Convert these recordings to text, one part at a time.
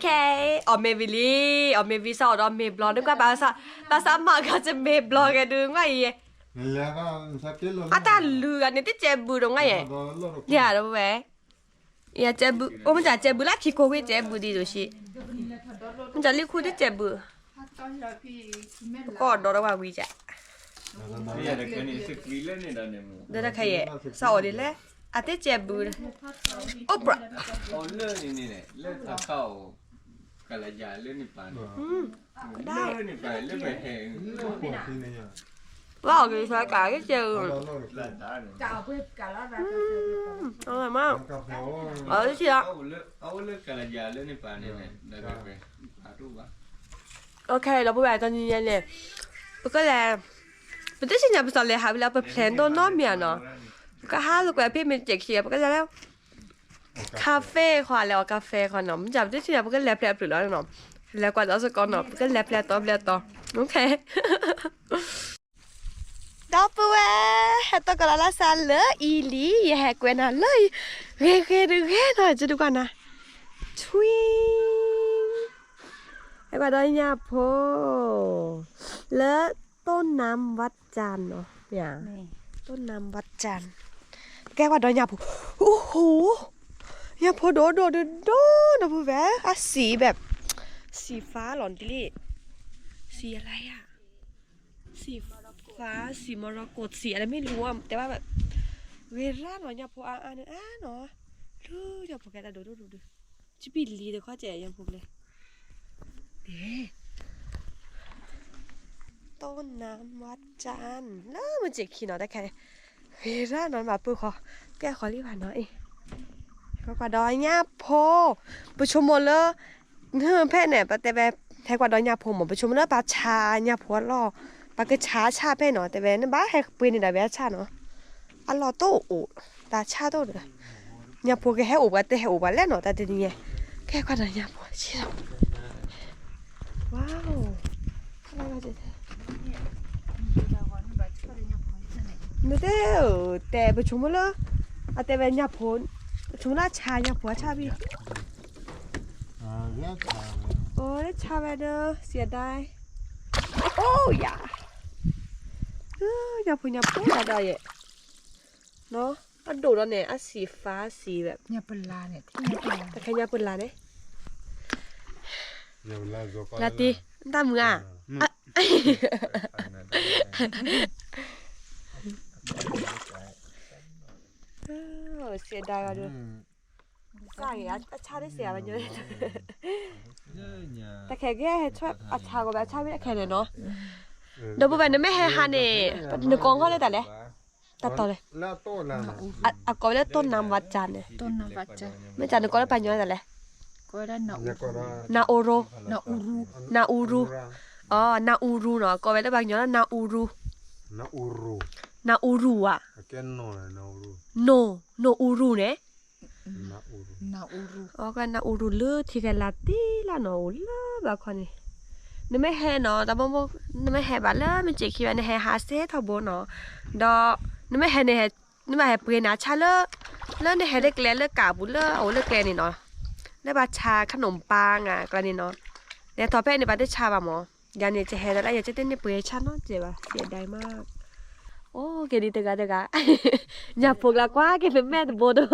ခဲ အီၣ်မ့ၤဝံၤလံ, အီၣ်မ့ၤဝံၤစ့ၢ်ကီးဒီးမ့ၤဘျီ နကွၢ်ဘၣ်စ့ၢ်, ဘၣ်ဆၣ်မၤကီးကမ့ၤဘျီကဲဒုး နကွၢ်အံၤ, အတၢ်လုၢ်ဂၤန့ၣ် တစဲးဘုးဒီးနကွၢ်အံၤ, ယၤဒီးဝဲ, ယၤစဲးဘုး, အိၣ်မ့ၢ်တၢ်စဲးဘုးလၢခံကိးကွံာ်စဲးဘုးဒံးဒိၣ်ဆံး, မ့ၢ်တၢ်လံခူၣ်တစဲးဘုး, ကီၢ်ဒီးဒီးဝဲဝံၤကဲ ဒီးတခါယဲၢ်, စ့ၢ်အီၤဒ်လဲၣ်, အတစဲးဘုး, အိၣ်ပြး လၢ ဝဲအီၣ်က့ၤဆၢကးက့ၤစဲး, အီၣ်မး, အီၣ်ဆံးလီၤ, ဒီပုၢ်ဝဲၢ်တနံၤညါန့ၣ်, ပကလဲၤ, ပတသ့ၣ်ညါပစီၤလဲၤဟးဝံၤလၢပ plan ဒိၣ်နီတမံၤဧါနီၤ, ပကဟးလိာ်ကွဲဖဲမ့ၢ်တစဲးခံဂၤ ပကလဲၤလၢ cafe ဃီ လဲၤအီၣ် cafe ဃီနီၤ, မ့ၢ်တၢ်ပတသ့ၣ်ညါ ပကလဲၤဖဲအဖျၢၣ်လီၤနီၤ, လဲၤကွၢ်ဒီးစ့ၢ်ကီးနီၤ, ပကလဲၤဖဲအတီၤဖဲအတီၤ, ဒီပုၢ်ဝဲၢ်, ဟဲသကိးလၢလါစးလၢအံၤလံ, ယဟဲကွဲးနၤလၢအံၤ, ဂ့ၤဂ့ၤတဂ့ၤနီၤ, ယဒုးကွၢ်နၤ, ထွံ, ဟဲကွၢ်ဒီးညၣ်ဖိ, လၢ ต้นน้ำวัดจันทร์နီၤ, ต้นน้ำวัดจันทร์, ပကဟဲကွၢ်ဒီးညၣ်ဖိ, အိၣ်ဟိ, ညၣ်ဖိဒိၣ်ဒိၣ်ဒိၣ်ဒိၣ် ဒီပုၢ်ဝဲၢ်, အစံးဘၣ်, စံးဖးလီၤဒ်လံ, စံးအလါယၤ, စံးဖး, စံးမရီကိး, စံးအါတမ့ၢ်လူၤ, တဲဘၣ်ဘၣ်, ဂ့ၤရၣ်နီၤ, ညၣ်ဖိအါအါန့ၣ်အါနီၤ, လူၤညၣ်ဖိကဲတၢ်ဒိၣ်ဒိၣ်ဒိၣ်ဒိၣ်, စပံးလံၤတခီကဲး ညၣ်ဖိကျဲ ต้นน้ำวัดจันทร์ လၢမုၢ်စ့ၢ်ခံနီၤ တၢ်ခဲ, ဂ့ၤရၣ်နီၤ မၤပၢၢ်ဃီ, ကဲဃီလံဘၣ်နီၤအံၤ, ကွၢ်ဒီးညၣ်ဖိ, ပဆိကမိၣ်လၢ, ဖဲန့ၣ် ပတဲဝဲ, ဟဲကွၢ်ဒီးညၣ်ဖိမး ပဆိကမိၣ်လၢပှၤဆါညၣ်ဖိအလီၢ်, ပှၤကဆါဆၣ်ဖဲနီၤ တဲဝဲ နဘၣ်ဟဲပှ့ၤန့ၢ်ဒၣ်ဝဲအဆၣ်နီၤ, အလီၢ်တအိၣ်, တၢ်ဆၣ်တအိၣ်ဒီး, ညၣ်ဖိကဟဲအိၣ်ပှၤတဟဲအိၣ်ပှၤလဲၣ်နီၤ တၢ်တနံၤညါ, ကဲကွၢ်ဒီးညၣ်ဖိဆံးလီၤ, ဝါ, နတဲ, တဲပဆိကမိၣ်လၢ, အတဲဝဲညၣ်ဖိ, ပဆိကမိၣ်လၢဆါညၣ်ဖိအဆၣ်ဘၣ်, အိၣ်လၢဆါဝဲဒီး စံးဒၣ်, အိၣ်ယၤ, ညၣ်ဖိညၣ်ဖိဒၣ်ဒီးယဲၢ်, အဒိၣ်ဒီးန့ၣ် အစံးဖးစံးဝဲ, တခဲညၣ်ပလၢ်န့ၣ်, လၢတံၢ်, တၢ်မုာ်ဧါ, စံးဒၣ်ဒီး, တခဲကဟဲအဆၣ်ဂီၤဘၣ်အဆၣ်ဝဲတခဲန့ၣ်နီၤ, ဒီပုၢ်ဝဲၢ် နမ့ၢ်ဟဲဟးန့ၣ်, နကိးဂီၢ်လၢတၢ်လဲၣ်, တၢ်တီၤလဲၣ်, အကိးဝဲလၢ ต้นน้ำวัดจันทร์န့ၣ်, မ့ၢ်တၢ်နကိးလၢပှၤကညီလၢတၢ်လဲၣ်, နၢ်အူရူ, နၢ်အူရူ, နၢ်အူရူနီၤ ကိးဝဲလၢပှၤကညီလၢ နၢ်အူရူ, နၢ်အူရူဧါ, နၢ်အူရူန့ၣ်, နၢ်အူရူ အကနၢ်အူရူလၢထံဂဲၤလးတ့လၢနီၤ အိၣ်လၢဘၣ်ခီန့ၣ်, နမ့ၢ်ဟဲနီၤ တၢ်ဘိဘိ, နမ့ၢ်ဟဲဘၣ်လၢမုၢ်စ့ၢ်ခံဘၣ် နဟဲဟးစ့ထီဘိနီၤ, ဒီး, နမ့ၢ်ဟဲန့ၣ်, နဘၣ်ဟဲပှ့ၤနၤဆၣ်လၢ, လၢနဟဲလၢကျဲလၢကးပူၤလၢအအိၣ်လၢကျဲန့ၣ်နီၤ, လၢဘၣ်ဆါခနူာ်ပၢ်ဂၤကျဲန့ၣ်နီၤ, နဟဲထီၣ်ဖဲန့ၣ် ဘၣ်တဆါဘၣ်မး, ယၤန့ၣ် ယဟဲဒီးလၢယဲ ယတန့ၢ်ပှ့ၤဆၣ်နီတစဲးဘၣ် ယဒၣ်မး, အိၣ်က့ၤဒံးတဂၤတဂၤ, ညၣ်ဖိကျါကွၢ်က့ၤ ပမဲာ်တဘိဒီး,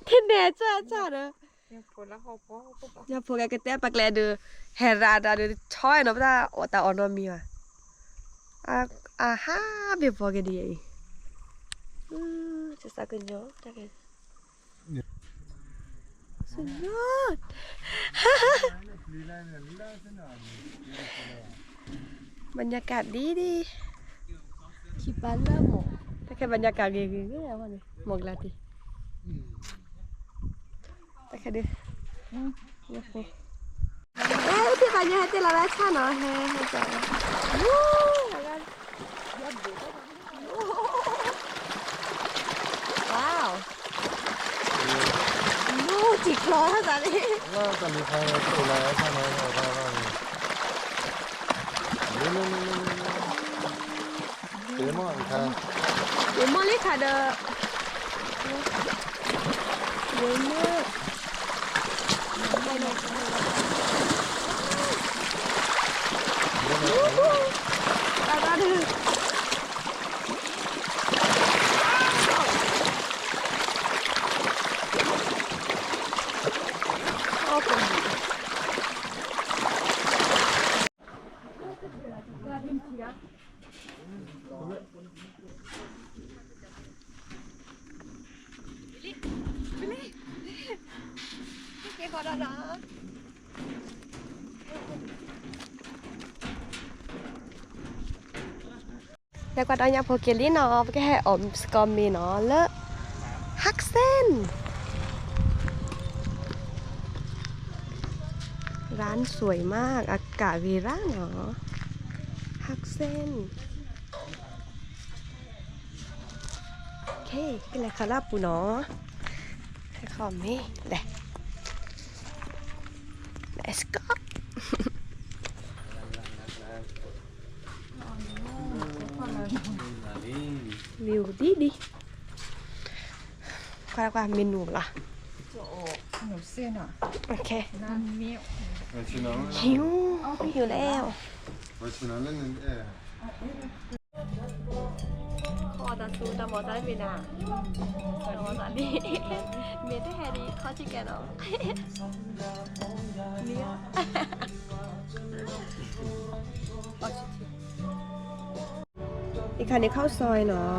ထံၣ်န့ၣ်အဆၣ်အဆၣ်ဒီး ညၣ်ဖိကကတဲပှၤကျဲဒုး, ဟဲရၤတၢ်ဒုး ဆီနီၤ ပတၢ်အီၣ်တၢ်အီၣ်နီတမံၤဘၣ်, အဟးဘ့ၣ်ဘီက့ၤဒံးအံၤ, ကစၢ်ကညီၤတၢ်ကဲ, สุดยอด, บรรยากาศดีดี, ခံပၤလၢမိၢ်, တၢ်ခဲ บรรยากาศ ဂ့ၤဂ့ၤဂ့ၤအဝဲန့ၣ် မိၢ်ကလါတံၢ် တၢ်ခဲဒုး, ဟဲသ့ၣ်ပှၤညီဟဲတ့ၢ်လီၤဝဲဆၣ်နီၤ ဟဲဟဲကၢၤ, wow, မူထံချီသးလံ, မ့ၢ်မီၢ်လံခါဒီး, မ့ၢ်မီၢ်, လဲၤကွၢ်ဒီးညၣ်ဖိက့ၤလံနီၤ, ပကဟဲအိၣ်စ့ၢ်ကီးမ့ၤနီၤ လၢ ဟၢၣ်စဲၣ် ร้านสวยมาก အကၣ်ဂ့ၤရၣ်နီၤ ဟၢၣ်စဲၣ် ကလဲၤခီလၢအပူၤနီၤ, ဟဲခီမ့ၤ လဲၤ let's go. မ့ၣ်အူဒ်ဒ်, ကွၢ်ကွၢ် မ့ၣ်နူၤလီၤ, ဟံး ဟံးလဲၣ်. ခီတၢ်သူတၢ်မီၤသးမ့ၢ်နၤ, တၢ်မီၤသးဒ်, မ့ၢ်တဟဲဒ်ခီထံကဲနီၤ, မ့ၢ် အံၤခါန့ၣ် ข้าวซอย နီၤ,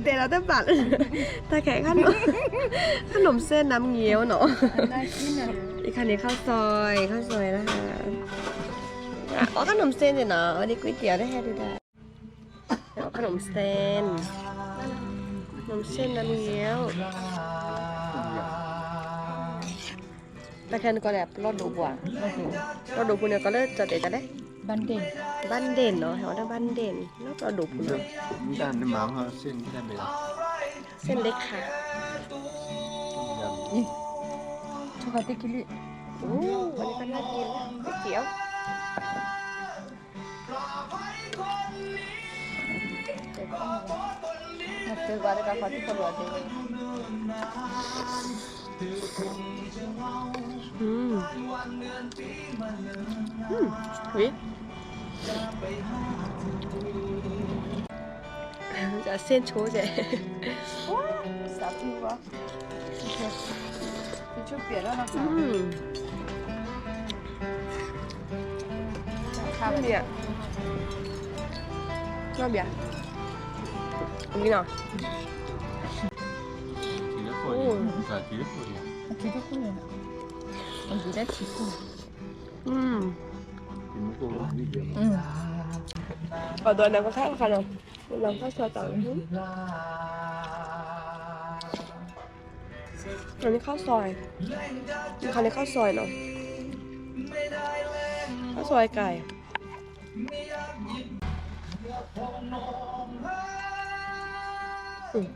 တဲလီၤတဘၣ်လၢ တၢ်ခဲ ขนมเส้นน้ำเงี้ยว နီၤ, အံၤခါန့ၣ် ข้าวซอย ข้าวซอย นะคะ, အီၣ် ขนมเส้น နီၤ, အီၣ်ဒ်ก๋วยเตี๋ยว တဟဲဒ်ဒၣ် ขนมเส้น ขนมเส้นน้ำเงี้ยว တၢ်ခဲန့ၣ်ကီးလဲၣ် ပလီၢ်ဒိၣ်ပူၤ, ပလီၢ်ဒိၣ်ပူၤန့ၣ် ကီးလၢကီၢ်တဲာ်ကီးလဲၣ်, ဘၣ်ဒ့ၣ်နီၤ, ဟဲအီၤလၢဘၣ်ဒ့ၣ် လၢပလီၢ်ဒိၣ်ပူၤနီၤ, เส้นเล็กค่ะ, အိၣ် วันนี้ก็น่ากินก๋วยเตี๋ยว อืม อืม วิ จะเส้นโชว์เจ๊ สาคูวะ อืม ข้าวเบียร์ ข้าวเบียร์ อันนี้เนาะ โอ้ อืม อืม เอาตัวนั้นก็ข้าวค่ะเนาะ เราข้าวซอยต่าง อันนี้ข้าวซอย อันนี้ข้าวซอยเนาะ ข้าวซอยไก่ อืม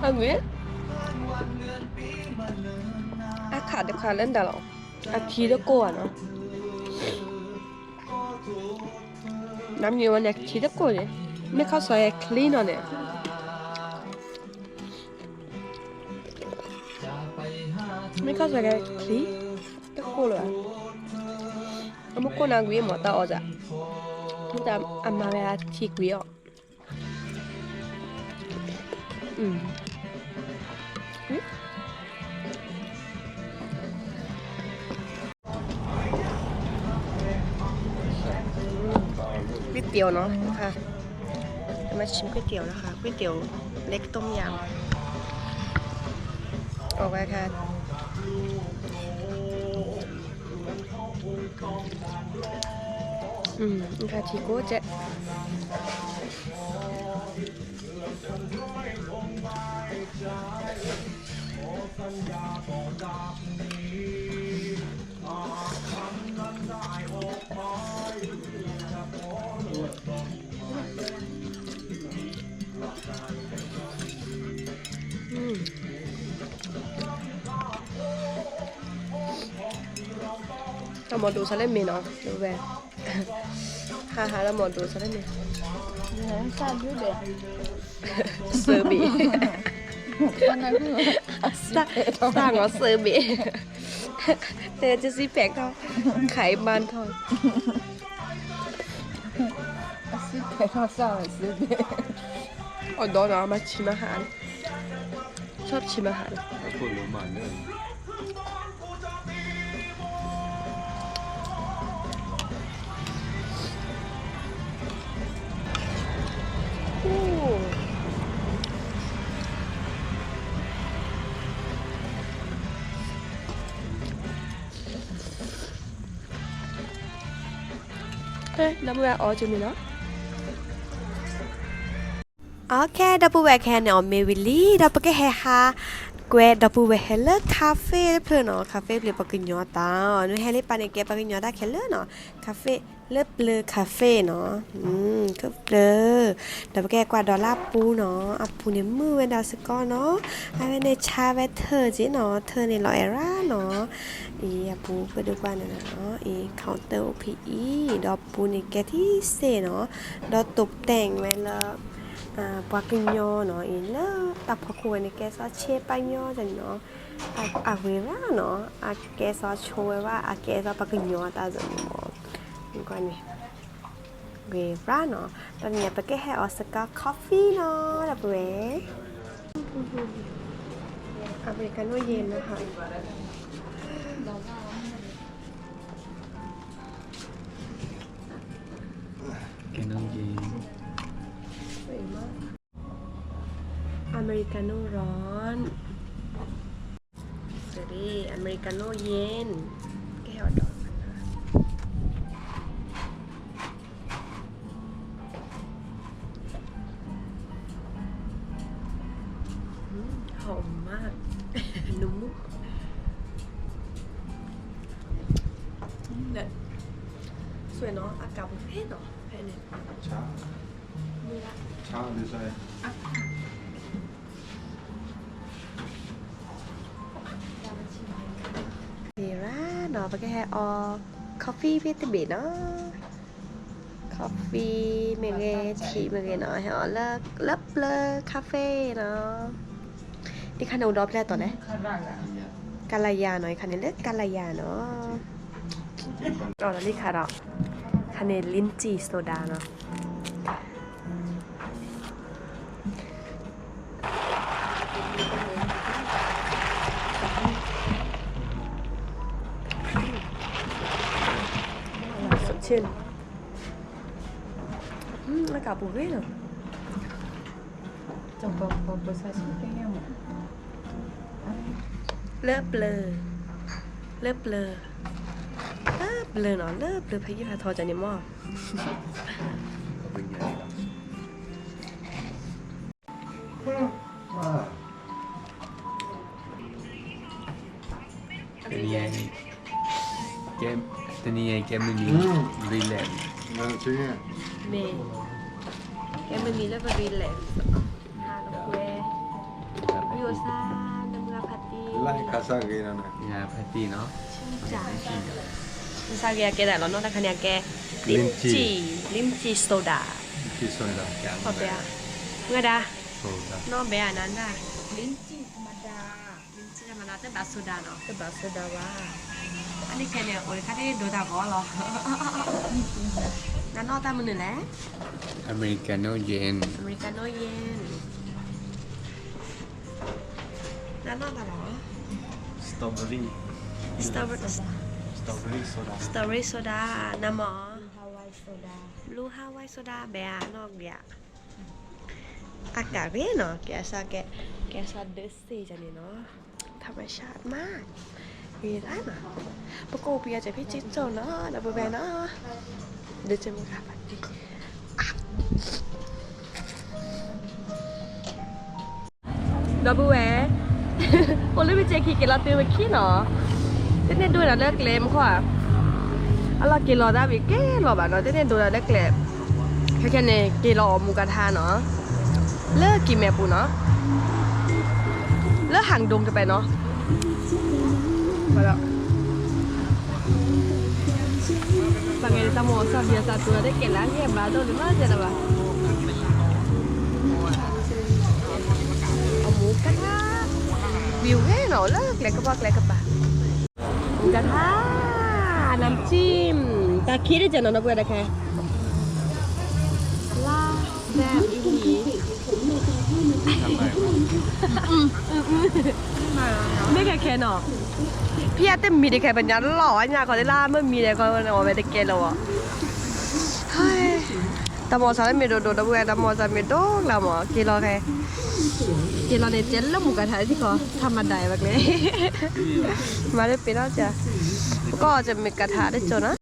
อันนี้ အခါတခါလၢဒၣ်လီၤ အထံတကိၢ်ဧါနီၤ နမ့ၢ်ဝဲန့ၣ် အထံတကိၢ်န့ၣ် မ့ၢ်ခီၣ်စီၤအဲၣ်ချံနီၤန့ၣ် မ့ၢ်ခီၣ်စီၤအဲၣ်ချံ တကိၢ်လၢၤဘၣ် အမ့ၢ်ကိၢ်နၤကွံာ်မ့ၢ်တၢ်အီၣ်စၢ် မ့ၢ်တၢ်အမၤဝဲအထံကွံာ်အီၤ อืม อืม ก๋วยเตี๋ยวเนาะค่ะ จะมาชิมก๋วยเตี๋ยวนะคะ ก๋วยเตี๋ยวเล็กต้มยำ ออกมาค่ะ อืม ค่ะ ထံကိၢ်ကဲး อืม တၢ်မီၤဒိးစးလၢမ့ၢ်နီၤ, ဝဲ, ဟါဟါလၢမီၤဒိးစးလၢမ့ၢ်, စၢ်ဘ့ၣ်, စၢ်နီၤစၢ်ဘ့ၣ်, တဲစံးဖဲးထီၣ်, ခးအံၤမါထီၣ်, အီၣ်ဒီးနီၤ မၤဆံးမၤဟး, ဆီၣ်ဆံးမၤဟးလီၤ. ဒီပုၢ်ဝဲၢ်အီၣ်ကမ့ၢ်နီၤ. OK ဒီပုၢ်ဝဲၢ်ခဲအံၤန့ၣ် အီၣ်မ့ၤဝံၤလံ ဒီးပကဟဲဟးကွဲးဒီပုၢ်ဝဲၢ်ဟဲလၢ cafe တဖျၢၣ်နီၤ, cafe ပျ့ၤပှၤကညီတၢ်အီၤန့ၣ် ဟဲလၢပၢ်န့ၣ် ကဲပှၤကညီတၢ်ခဲလၢာ်နီၤ, cafe လၢပျၢၤ cafe နီၤ, ဖျၢၣ်, ဒီးပကဲကွၢ်ဒီးလၢအပူၤနီၤ, အပူၤန့ၣ်မုာ်ဝဲဒၣ်စ့ၢ်ကီးနီၤ, အဝဲန့ၣ်ဆါဝဲထၢၣ်က့နီၤ, ထၢၣ်န့ၣ်လီၤအဲၣ်ရၣ်နီၤ, အံၤအပူၤပဒုးကွၢ်န့ၣ်နီၤ, အံၤ counter အိၣ်ဖဲအံၤ, ဒီးပူၤန့ၣ်ကဲထံစ့ၢ်နီၤ, ဒီးတိာ်တဲာ်ဝဲလၢ ပှၤကညီနီၤ, အံၤလၢတၢ်ဖီခိၣ်ဝဲန့ၣ် ကဲစီၤဆ့ပှၤကညီတနီၤ, အဂ့ၤရၣ်နီၤ, အကဲစီၤဆိဝဲဘၣ်, အကဲစီၤပှၤကညီတၢ်စ့ၢ်န့ၣ်မး, ကွၢ်န့ၣ်, ဂ့ၤရၣ်နီၤ, ဒီးန့ၣ် ပကဟဲအီၣ်စကါ coffee နီၤ ဒီပုၢ်ဝဲၢ်, Americano ယဲၢ်နီၤ, ကဲနီၤ Americano ร้อน, sorry, Americano เย็น, ကဲအီၣ်ဒီး หอมมาก နမူ လၢ ဆွဲနီၤ အကးပူၤဖဲနီၤ ဖဲန့ၣ် မုၢ်လၢ ဆါ လၢဆါ ဂ့ၤရၣ်နီၤ ပကဟဲအီၣ် coffee ဖဲတဘ့ၣ်နီၤ, coffee မ့ၢ်ဂ့ၤ tea မ့ၢ်ဂ့ၤနီၤ ဟဲအီၣ်လၢ လၢပျၢၤ cafe နီၤ, ယခါန့ၣ်အိၣ်ဒီးဖျဲၣ်တီၤလဲၣ်, ကလၤယၤနီၤ ယခါန့ၣ်လၢကလၤယၤနီၤ, အီၣ်ဒီးလံခါဒီး ခါန့ၣ် ลิ้นจี่ soda နီၤ အကးပူၤဂ့ၤနီၤ, လၢပျၢၤ, လၢပျၢၤ, လၢပျၢၤနီၤ လၢပျၢၤဖဲယဖးထီကန့ၣ်မး တနံၤအံၤ ကဲ, တနံၤအံၤ ကဲမုၢ်နံၤ relax မ့ၢ်, ကဲမုၢ်နံၤလၢပ relax ဟးလီၤကွဲ, ဝံၤအိၣ်ဆါ နမုၢ်ဂၤဖါတံၢ်, လၢဟဲခါဆါဂ့ၤနီၤ, ဖါတံၢ်နီၤ, ဆါဂ့ၤအကဲဒၣ်လီၤနီၤ တၢ်ခါန့ၣ်အကဲ ลิ้นจี่, ลิ้นจี่ soda, မုၢ်ဂၤဒၣ် နီၢ်ဘဲအနၤဒၣ် ลิ้นจี่ ธรรมดา, တဘၣ် soda နီၤ, တဘၣ် soda ဘၣ်, အန့ၣ်ခဲန့ၣ် အိၣ်တခါဒ်ဒိးတၢ်ဂီၤလီၤ, နနီၢ်တၢ်မနုၤလဲၣ်, Americano เย็น, Americano เย็น, နနီၢ်တၢ်လီၤ, strawberry, strawberry soda, strawberry soda, နမၤ Blue Hawaii soda, ဘဲအါ နီၢ်ဘဲအါ အကးဂ့ၤနီၤ, ကဲစးကဲ, ကဲစးဒၢစ့ၢ်ကန့ၣ်နီၤ, ธรรมชาติมาก, ဂ့ၤဒၣ်နီၤ, ပကအိၣ်ပယီၤစဲးဖဲကၠ့ကၠိနီၤ ဒီပုၢ်ဝဲၢ်နီၤ, ဒၢစ့ၢ်မုၢ်ဂၤဖါတံၢ် ဒီပုၢ်ဝဲၢ်, အိၣ်လၢမ့ၢ်စဲးခံက့ၤလီၤတုၤဝဲခံနီၤ, တန့ၢ်ဒိတၢ်လၢကျဲမခီဧါ, အလီၢ်က့ၤလီၤတၢ်ဝံၤက့ၤလီၤဘၣ်နီၤ, တန့ၢ်ဒိတၢ်လၢကျဲ, ခဲခဲန့ၣ် က့ၤလီၤအီၣ်မူကထါနီၤ, လၢကံၢ်မဲာ်ပူၤနီၤ, လၢဟၣ်ဒိၣ်တပဲနီၤ, ဘၣ်ဒီး က တၢ်မိၣ်စီၤဘံၣ်အသးတိၤဒီးကဲလၢကဲဘၣ်ဒိၣ်လၢမၤစၢၤတၢ်ဘၣ်, အမူကထါ, ဝံၤဝဲနီၤလၢကျဲကပၤကျဲကပၤ, မူကထါ, နမ်ၠံၣ်, တၢ်ခံတကဲနီၤ ဒီပုၢ်ဝဲၢ်တခါ, လါဒဲအံၤ မ့ၢ်ကဲခဲနီၤ, ဖဲအတမံၤတခဲ ပညါလီၤဝဲညါခီဒ်လၢမ့ၢ်မံၤဒီးခီန့ၣ် အီၣ်ဝဲတကဲလၢၤဘၣ်, တၢ်မိၣ်စီၤလၢမ့ၢ်ဒိၣ်ဒိၣ် ဒီပုၢ်ဝဲၢ် တၢ်မိၣ်စီၤမ့ၢ်ဒိၣ်ကျါမး က့ၤလီၤခဲ, က့ၤလီၤန့ၣ် ကဲလၢမူကထါထံဃီ ထးမဒၤဝဲကျဲ, မၤလၢပ့ၤနီၢ်က, ပကအီၣ်ကမ့ၢ်ကထါတကဲနီၤ.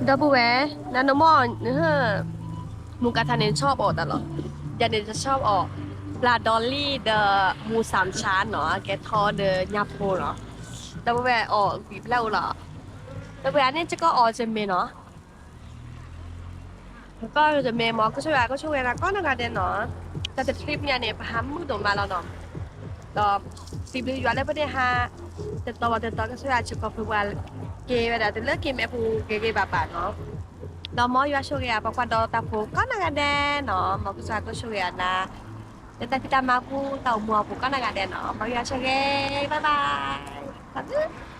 ဒီပုၢ်ဝဲၢ်, နနမ့ၢ်, မူကထါန့ၣ် နဆီၣ်အီၣ်တၢ်လီၤ, ယၤန့ၣ် ယဆီၣ်အီၣ် ပျၢ်ဒီလံၣ်ဒီး မူစၢ်ဆါနီၤ ကဲထီၣ်ဒီးညၣ်ဖိလီၤ, ဒီပုၢ်ဝဲၢ်အီၣ်ဝံၤဖျၢၣ်အိၣ်လီၤ, ဒီပုၢ်ဝဲၢ်န့ၣ် ကကအီၣ်ကမ့ၢ်နီၤ ကီၢ်ကမ့ၢ်မ့ၢ် ကဆိၣ်ဂ့ၤ ကဆိၣ်ဂ့ၤနၤကိးနီၢ်ဂၤဒဲးနီၤ, တၢ်တ trip ညါန့ၣ် ပဟးမုာ်ဒိၣ်မးလီၤနီၤ, ဒီး စံးဘျုးယွၤလၢပဒဲဟး တတီၤဘၣ်တတီၤ ကဆိၣ်ဂ့ၤဆၢကီၢ်ဖိပှၤ က့ၤဝဲဒၣ်တုၤလၢက့ၤမဲာ်ပူၤဂ့ၤဂ့ၤဘၣ်ဘၣ်နီၤ, ဒီးမ်ယွၤဆိၣ်ဂ့ၤအပှၤကွၢ်ဒီးတၢ်ဖိကိးနီၢ်ဂၤဒဲးနီၤ, မ်ကစၢ်ကဆိၣ်ဂ့ၤအနၤ လၢတၢ်ဖံးတၢ်မၤပူၤ တၢ်အိၣ်မူအပူၤကိးနီၢ်ဂၤဒဲးနီၤ, မ်ယွၤဆိၣ်ဂ့ၤ bye bye သးခု